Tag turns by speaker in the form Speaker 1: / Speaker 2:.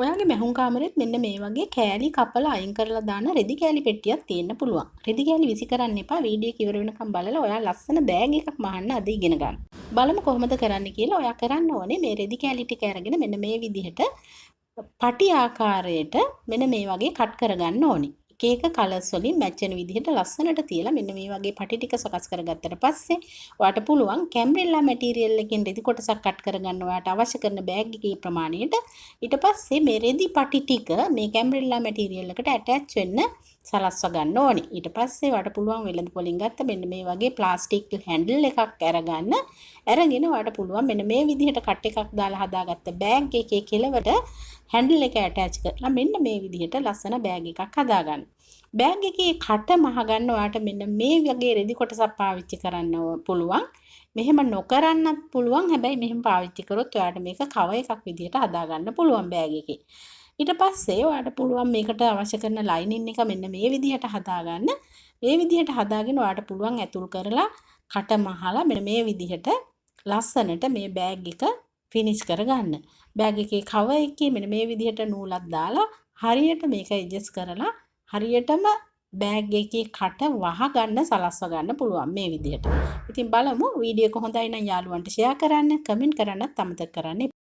Speaker 1: ඔයාගේ මැහුම් කාමරෙත් මෙන්න මේ වගේ කෑලි කපලා අයින් කරලා දාන රෙදි කෑලි පෙට්ටියක් තියෙන්න පුළුවන්. රෙදි කෑලි විසි කරන්න එපා. වීඩියෝ එක ඉවර වෙනකම් බලලා ඔයා ලස්සන බෑග් එකක් මහන්න අද ඉගෙන ගන්න. බලමු කොහොමද කරන්න කියලා. ඔයා කරන්න ඕනේ මේ රෙදි කෑලි ටික අරගෙන මෙන්න මේ විදිහට පටි ආකාරයට මෙන්න මේ වගේ කට් කරගන්න ඕනේ. එක එක කලර්ස් වලින් මැච් වෙන විදිහට ලස්සනට තියලා මෙන්න මේ වගේ පටි ටික සකස් කරගත්තට පස්සේ ඔයාට පුළුවන් කැම්බ්‍රෙල්ලා මැටීරියල් එකෙන් රෙදි කොටසක් කට් කරගන්න ඔයාට අවශ්‍ය කරන බෑග් එකේ ප්‍රමාණයට. ඊට පස්සේ මේ රෙදි පටි ටික මේ කැම්බ්‍රෙල්ලා මැටීරියල් එකට ඇටච් වෙන්න සලස්ව ගන්න ඕනේ. ඊට පස්සේ ඔයාට පුළුවන් වෙළඳ පොලින් ගත්ත මෙන්න මේ වගේ ප්ලාස්ටික් හැන්ඩල් එකක් අරගන්න. අරගෙන ඔයාට පුළුවන් මෙන්න මේ විදිහට කට් එකක් දාලා හදාගත්ත බෑග් එකේ කෙළවරට හැන්ඩල් එක ඇටච් කරලා මෙන්න මේ විදිහට ලස්සන බෑග් එකක් හදාගන්න. බෑග් එකේ කට මහගන්න ඔයාට මෙන්න මේ වගේ රෙදි කොටසක් පාවිච්චි කරන්න පුළුවන්. මෙහෙම නොකරන්නත් පුළුවන්. හැබැයි මෙහෙම පාවිච්චි කරොත් ඔයාට මේක කවර් එකක් විදිහට හදාගන්න පුළුවන් බෑග් එකේ. ඊට පස්සේ ඔයාට පුළුවන් මේකට අවශ්‍ය කරන ලයිනින් එක මෙන්න මේ විදිහට හදාගන්න. මේ විදිහට හදාගෙන ඔයාට පුළුවන් ඇතුල් කරලා කට මහලා මෙන්න මේ විදිහට ලස්සනට මේ බෑග් එක ෆිනිෂ් කරගන්න. බෑග් එකේ කවර් එකේ මෙන්න මේ විදිහට නූලක් දාලා හරියට මේක ඇඩ්ජස්ට් කරලා හරියටම බෑග් එකේ කට වහ ගන්න සලස්ව ගන්න පුළුවන් මේ විදිහට. ඉතින් බලමු, වීඩියෝ එක හොඳයි නම් යාළුවන්ට ෂෙයා කරන්න, කමෙන්ට් කරන්නත් අමතක කරන්න එපා.